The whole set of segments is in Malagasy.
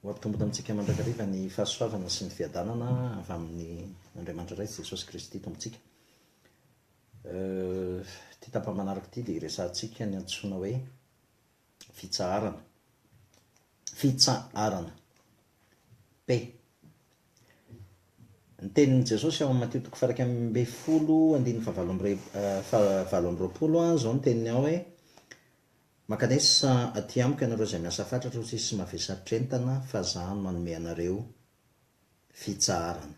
Ho ampitombina amintsika mandrakariva ny fahasoavana sy ny fiadanana avy amin'ny Andriamanitra Ray sy Jesosy Kristy Tompontsika. Ity tapa-manaraka ity dia iresahantsika ny antsoina hoe fitsaharana. Fitsaharana. P. Ny tenin'i Jesosy ao amin'ny Matio toko faha-11 andininy faha-28, izao ny teniny ao hoe, Mankanesa aty amiko ianareo izay miasa fatratra hoy Jesosy sy mavesatr'entana fa za no hanome anareo fitsaharana.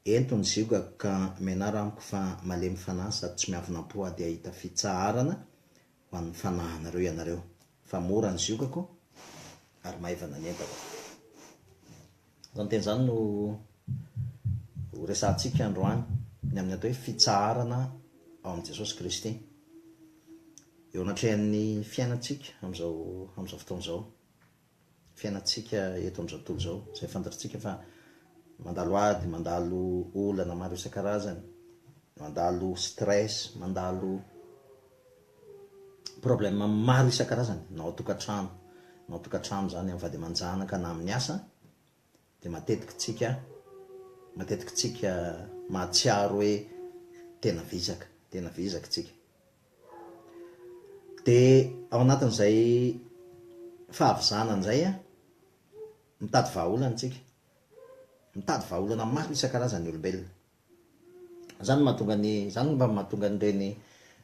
Ento ny ziogako ka mianara amiko fa malemy fanahy sady tsy miavona am-po aho dia hahita fitsaharana ho an'ny fanahinareo ianareo, fa mora ny ziogako ary maivana ny entako. Izany teny izany no ho resahantsika androany, ny amin'ny atao hoe fitsaharana ao amin'i Jesosy Kristy. Eo anatrehan'ny fiainantsika amin'izao amin'izao fotoana izao. Fiainantsika eto amin'izao tontolo izao, izay fantatritsika fa mandalo ady, mandalo olana maro isan-karazany, mandalo stress, mandalo problème maro isan-karazany, na ao an-tokantrano, na ao an-tokantrano izany amin'ny vady aman-janaka na amin'ny asa, dia matetika tsika, matetika tsika mahatsiaro hoe tena vizaka, tena vizaka tsika. Dia ao anatin'izay fahavizanana izay, mitady vahaolana tsika, mitady vahaolana maro isan-karazany ny olombelona. Izany no mahatonga ny, izany no mba mahatonga an'ireny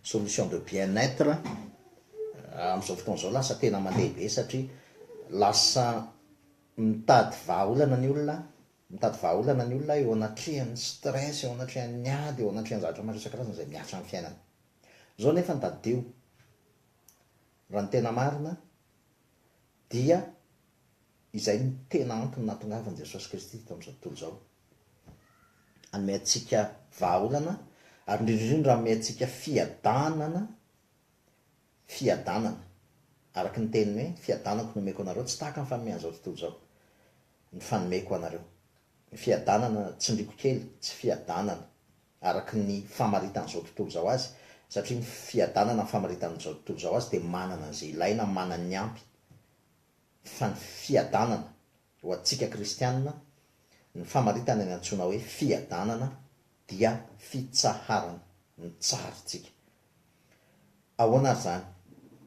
solution de bien être amin'izao fotoana izao lasa tena mandeha be satria lasa mitady vahaolana ny olona, mitady vahaolana ny olona eo anatrehan'ny stress, eo anatrehan'ny ady, eo anatrehan'ny zavatra maro isan-karazany izay mihatra amin'ny fiainana. Izao nefa ny tadidio, raha ny tena marina dia Izay no tena antony nahatongavan'i Jesosy Kristy teto amin'izao tontolo izao. Hanome antsika vahaolana ary indrindra indrindra hanome antsika fiadanana, fiadanana. Araka ny teniny hoe, fiadanako no omeko anareo, tsy tahaka ny fanomezan'izao tontolo izao ny fanomeko anareo. Ny fiadanana tsindriko kely, tsy fiadanana araka ny famaritan'izao tontolo izao azy, satria ny fiadanana ny famaritan'izao tontolo izao azy dia manana izay ilaina, manana ny ampy. Fa ny fiadanana, ho antsika kristianina, ny famaritana ny antsoina hoe fiadanana dia fitsaharana, mitsahara isika. Ahoana ary izany?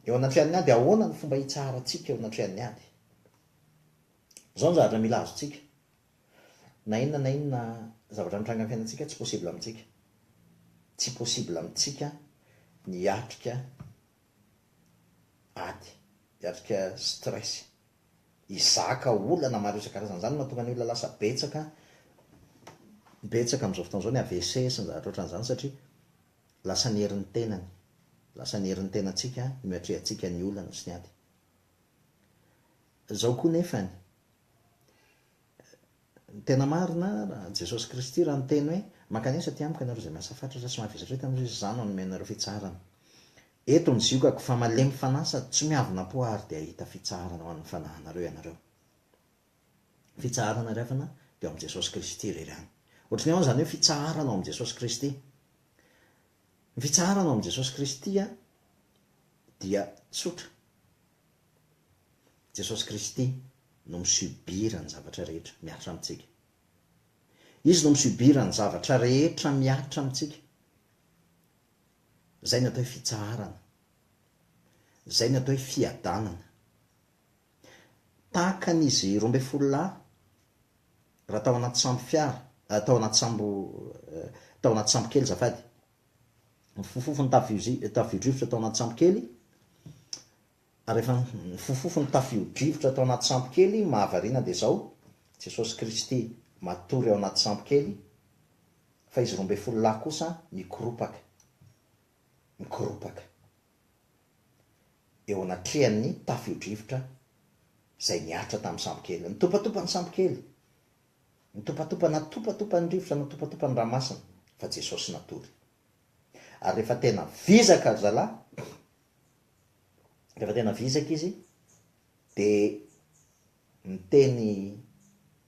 Eo anatrehan'ny ady, ahoana ny fomba hitsaharantsika eo anatrehan'ny ady? Izao ny zavatra mila azontsika, na inona na inona zavatra mitranga amin'ny fiainantsika, tsy possible amintsika, tsy possible amintsika ny hiatrika ady, hiatrika stress, hizaka olana maro isan-karazany. Izany no mahatonga ny olona lasa betsaka, betsaka amin'izao fotoana izao ny AVC sy ny zavatra ohatran'izany satria lasa ny herin'ny tenany, lasa ny herin'ny tenantsika no iatrehantsika ny olana sy ny ady. Izao koa nefany, Ny tena marina, raha Jesosy Kristy raha niteny hoe, Mankanesa aty amiko ianareo izay miasa fatratra sy mavesatra eto amin'izay izaho no hanome anareo fitsaharana. Eto ny ziogako fa malemy fanahy sady tsy miavona am-po ary dia hahita fitsaharana ho an'ny fanahinareo ianareo. Fitsaharana ry havana dia ao amin'i Jesosy Kristy irery ihany. Ohatry ny ahoana izany hoe fitsaharana ao amin'i Jesosy Kristy? Ny fitsaharana ao amin'i Jesosy Kristy dia tsotra. Jesosy Kristy no mi-subir ny zavatra rehetra mihatra amintsika. Izy no mi-subir ny zavatra rehetra mihatra amintsika. Izay ny atao hoe fitsaharana. Izay ny atao hoe fiadanana. Tahaka an'izy 12 lahy raha tao anaty sambo fiara, tao anaty sambo, tao anaty sambo kely azafady. Nifofofo ny tafio-drivotra tao anaty sambo kely. Ary rehefa nifofofo ny tafio-drivotra tao anaty sambo kely, mahavariana dia izao, Jesosy Kristy matory ao anaty sambo kely, fa izy 12 lahy kosa mikoropaka, mikoropaka eo anatrehan'ny tafio-drivotra izay nihatra tamin'ny sambo kely. Nitopatopa ny sambo kely, nitopatopa, natopatopa ny rivotra, natopatopa ny ranomasina, fa Jesosy natory. Ary rehefa tena vizaka ry zalahy, Rehefa tena vizaka izy dia niteny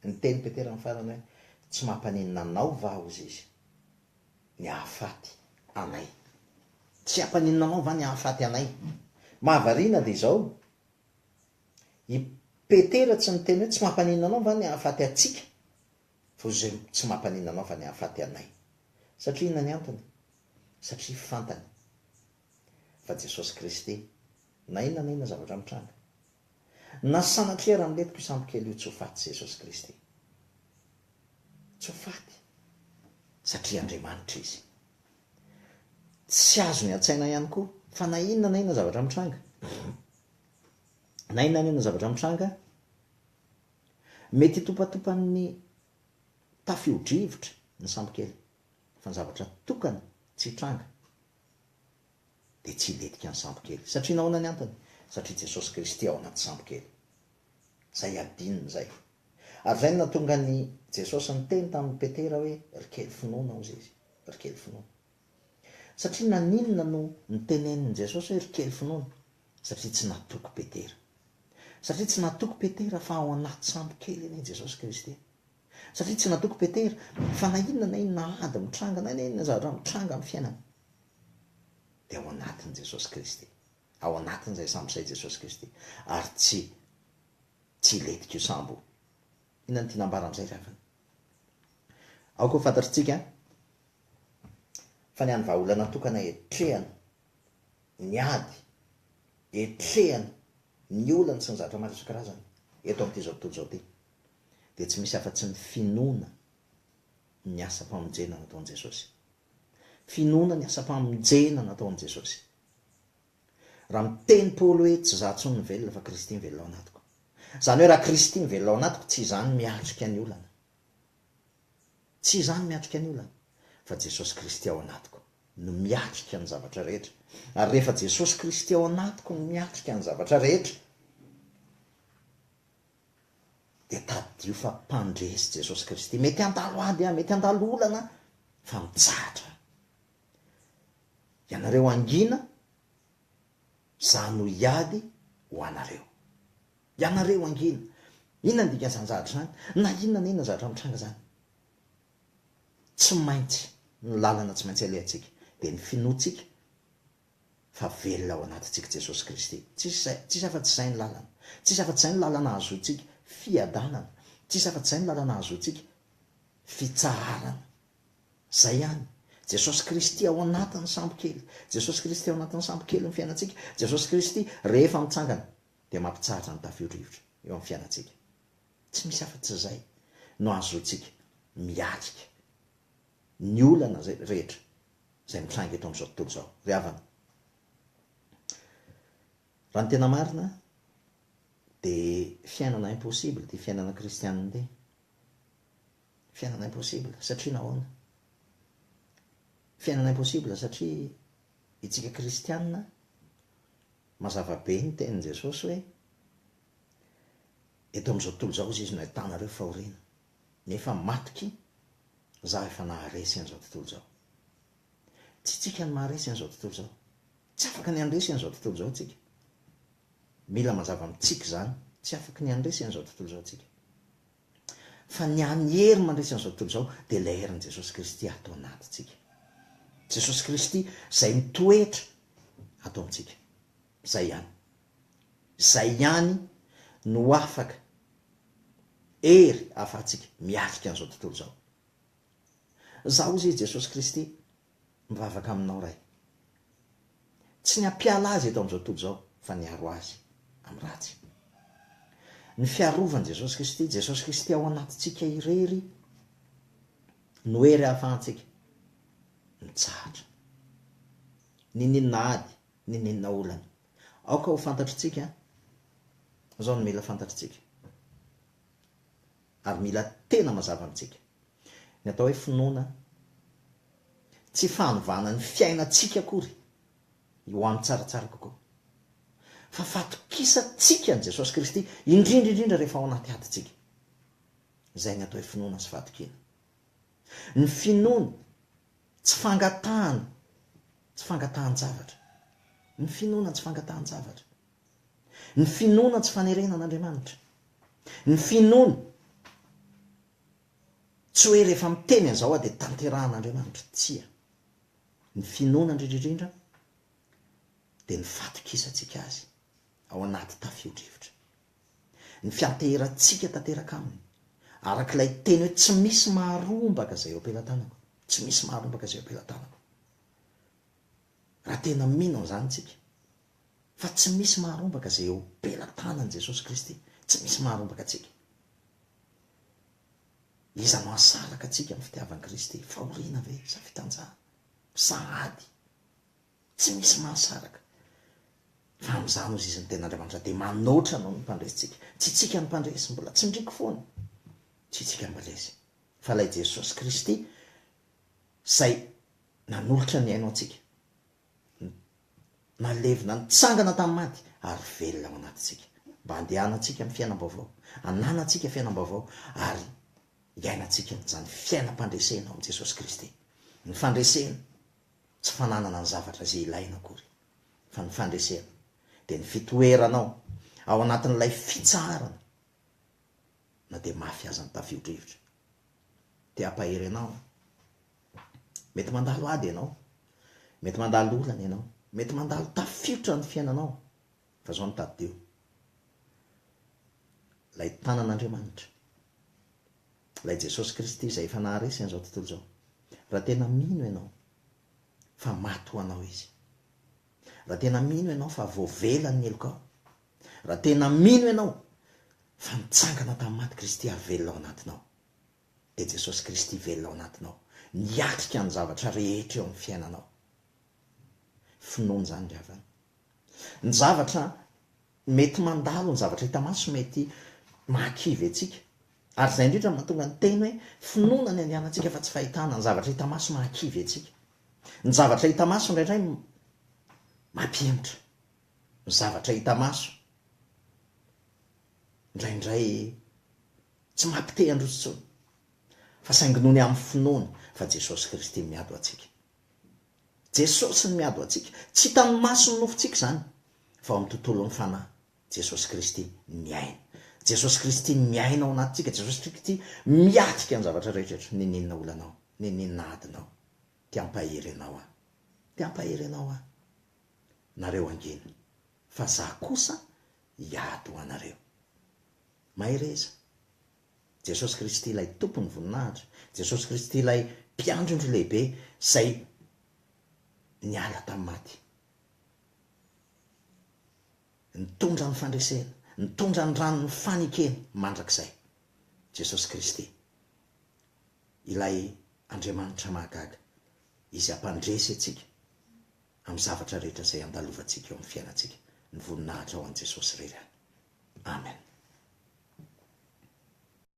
niteny Petera amin'ny farany hoe, tsy mampaninona anao va hozy izy ny hahafaty anay? Tsy hampaninona anao va ny hahafaty anay? Mahavariana dia izao, i. Petera tsy niteny hoe tsy mampaninona anao va ny hahafaty antsika, fa hoy izy hoe tsy mampaninona anao fa ny hahafaty anay. Satria inona ny antony? Satria fantany fa Jesosy Kristy, na inona na inona zavatra mitranga, na sanatria raha milentika io sambo kely io tsy ho faty Jesosy Kristy. Tsy ho faty. Satria Andriamanitra Izy. Tsy azony an-tsaina ihany koa fa na inona na inona zavatra mitranga, na inona na inona zavatra mitranga, mety hitopatopan'ny tafio-drivotra ny sambokely, fa ny zavatra tokana tsy hitranga dia tsy hilentika ny sambokely. Satria nahoana ny antony? Satria Jesosy Kristy ao anaty sambokely. Izay adinony izay. Ary izay no nahatonga an'i Jesosy niteny tamin'i Petera hoe, Ry kely finoana, hozy Izy, ry kely finoana. Satria naninona no nitenenin'i Jesosy hoe ry kely finoana? Satria tsy natoky Petera. Satria tsy natoky Petera fa ao anaty sambo kely anie Jesosy Kristy. Satria tsy natoky Petera fa na inona na inona ady mitranga na inona na inona zavatra mitranga amin'ny fiainana dia ao anatin'i Jesosy Kristy. Ao anatin'izay sambo izay Jesosy Kristy. Ary tsy tsy hilentika io sambo io. Inona no tiana ambara amin'izay ry havana? Aoka ho fantatritsika fa ny hany vahaolana tokana hetrehana ny ady, hetrehana ny olana sy ny zavatra maro isan-karazany eto amin'ity izao tontolo izao ity dia tsy misy afa-tsy ny finoana ny asam-pamonjena nataon'i Jesosy. Finoana ny asam-pamonjena nataon'i Jesosy. Raha miteny Paoly hoe tsy izaho intsony no velona fa Kristy mivelona ao anatiko. Izany hoe raha Kristy mivelona ao anatiko tsy izaho no miatrika ny olana. Tsy izaho no miatrika ny olana fa Jesosy Kristy ao anatiko no miatrika ny zavatra rehetra. Ary rehefa Jesosy Kristy ao anatiko no miatrika ny zavatra rehetra dia tadidio fa mpandresy Jesosy Kristy. Mety handalo ady aho, mety handalo olana aho fa mitsahatra aho. Ianareo hangina, za no hiady ho anareo. Ianareo hangina. Inona ny dikan'izany zavatra izany? Na inona na inona zavatra mitranga izany, tsy maintsy, ny lalana tsy maintsy alehantsika dia ny finoantsika fa velona ao anatintsika Jesosy Kristy. Tsisy izay, tsisy afa-tsy izay ny lalana. Tsisy afa-tsy izay ny lalana ahazoantsika fiadanana. Tsisy afa-tsy izay ny lalana ahazoantsika fitsaharana. Zay ihany. Jesosy Kristy ao anatin'ny sambo kely. Jesosy Kristy ao anatin'ny sambo kely ny fiainantsika. Jesosy Kristy rehefa mitsangana dia mampitsahatra ny tafio-drivotra eo amin'ny fiainantsika. Tsy misy afa-tsy izay no ahazoantsika miatrika ny olana izay rehetra izay mitranga eto amin'izao tontolo izao. Ry havana, raha ny tena marina dia fiainana impossible ity fiainana kristianina ity. Fiainana impossible, satria nahoana? Fiainana impossible satria itsika kristianina, mazava be ny tenin'i Jesosy hoe, eto amin'izao tontolo izao hozy izy no ahitanareo fahoriana, nefa matoky zaho efa naharesy an'izao tontolo izao. Tsy tsika no maharesy an'izao tontolo izao. Tsy afaka ny handresy an'izao tontolo izao tsika. Mila mazava amintsika izany, tsy afaky ny handresy an'izao tontolo izao tsika. Fa ny hany hery mandresy an'izao tontolo izao dia ilay herin'i Jesosy Kristy ato anatintsika. Jesosy Kristy izay mitoetra ato amintsika. Izay ihany. Izay ihany no afaka hery ahafahantsika miatrika an'izao tontolo izao. Izaho hozy izy Jesosy Kristy mivavaka aminao Ray. Tsy ny hampiala azy eto amin'izao tontolo izao fa ny hiaro azy amin'ny ratsy. Ny fiarovan'i Jesosy Kristy, Jesosy Kristy ao anatintsika irery no hery ahafahantsika mitsahatra. Niniana ady, niniana olana. Aoka ho fantatritsika, izao no mila fantatritsika. Ary mila tena mazava amintsika. Ny atao hoe finoana, tsy fanovana ny fiainantsika akory ho amin'ny tsaratsara kokoa, fa fatokisantsika an'i Jesosy Kristy, indrindra indrindra rehefa ao anaty adintsika. Izay ny atao hoe finoana sy fahatokiana. Ny finoana, tsy fangatahana, tsy fangatahan-javatra. Ny finoana tsy fangatahan-javatra. Ny finoana tsy fanerena an'Andriamanitra. Ny finoana Tsy hoe rehefa miteny an'izao aho dia tanterahan'Andriamanitra. Tsia. Ny finoana indrindra indrindra dia ny fatokisantsika Azy ao anaty tafio-drivotra. Ny fianteherantsika tanteraka Aminy. Araka ilay teny hoe tsy misy maharombaka izay eo am-pelatanako. Tsy misy maharombaka izay eo am-pelatanako. Raha tena mino an'izany isika, fa tsy misy maharombaka izay eo am-pelatanan'i Jesosy Kristy, tsy misy maharombaka antsika. Iza no hahasaraka antsika amin'ny fitiavan'i Kristy? Fahoriana ve sa fitanjahana? Sa ady? Tsy misy mahasaraka. Fa amin'izany hozy izy ny tenin'Andriamanitra dia manoatra noho ny mpandresintsika. Tsy isika no mpandresy, mbola tsindriako foana. Tsy isika no mpandresy. Fa ilay Jesosy Kristy izay nanolotra ny ainy ho antsika, nalevina, nitsangana tamin'ny maty ary velona ao anatintsika. Mba handehanantsika amin'ny fiainam-baovao, hananantsika fiainam-baovao ary hiainantsika izany fiainam-pandresena ao amin'i Jesosy Kristy. Ny fandresena tsy fananana ny zavatra izay ilaina akory, fa ny fandresena dia ny fitoeranao ao anatin'ilay fitsaharana na dia mafy aza ny tafio-drivotra. Te hampahery anao aho. Mety mandalo ady ianao, mety mandalo olana ianao, mety mandalo tafiotra ny fiainanao, fa izao no tadidio, ilay tanan'Andriamanitra, ilay Jesosy Kristy izay efa naharesy an'izao tontolo izao, raha tena mino ianao fa maty ho anao Izy, raha tena mino ianao fa voavela ny helokao, raha tena mino ianao fa nitsangana tamin'ny maty Kristy ary velona ao anatinao, dia Jesosy Kristy velona ao anatinao, miatrika ny zavatra rehetra eo amin'ny fiainanao. Finoana izany ry havana. Ny zavatra mety mandalo, ny zavatra hita maso mety mahakivy antsika. Ary izay indrindra no mahatonga ny teny hoe finoana ny andehanantsika fa tsy fahitana, ny zavatra hita maso mahakivy antsika. Ny zavatra hita maso indraindray mampihemotra. Ny zavatra hita maso indraindray tsy mampite handroso intsony. Fa saingy noho ny amin'ny finoana fa Jesosy Kristy miady ho antsika. Jesosy no miady ho antsika. Tsy hitan'ny mason'ny nofontsika izany, fa ao amin'ny tontolon'ny fanahy, Jesosy Kristy miaina. Jesosy Kristy miaina ao anatintsika, Jesosy Kristy miatrika ny zavatra rehetra eto, n'inon'inona olanao, n'inon'inona adinao. Te hampahery anao aho. Te hampahery anao aho. Nareo hangina, fa za kosa hiady ho anareo. Mahereza. Jesosy Kristy ilay Tompon'ny voninahitra, Jesosy Kristy ilay Mpiandry ondry lehibe izay niala tamin'ny maty, nitondra ny fandresena, nitondra ny ranon'ny fanekena mandrakizay. Jesosy Kristy, ilay Andriamanitra mahagaga, Izy hampandresy antsika amin'ny zavatra rehetra izay andalovantsika eo amin'ny fiainantsika. Ny voninahitra ho an'i Jesosy irery ihany. Amen.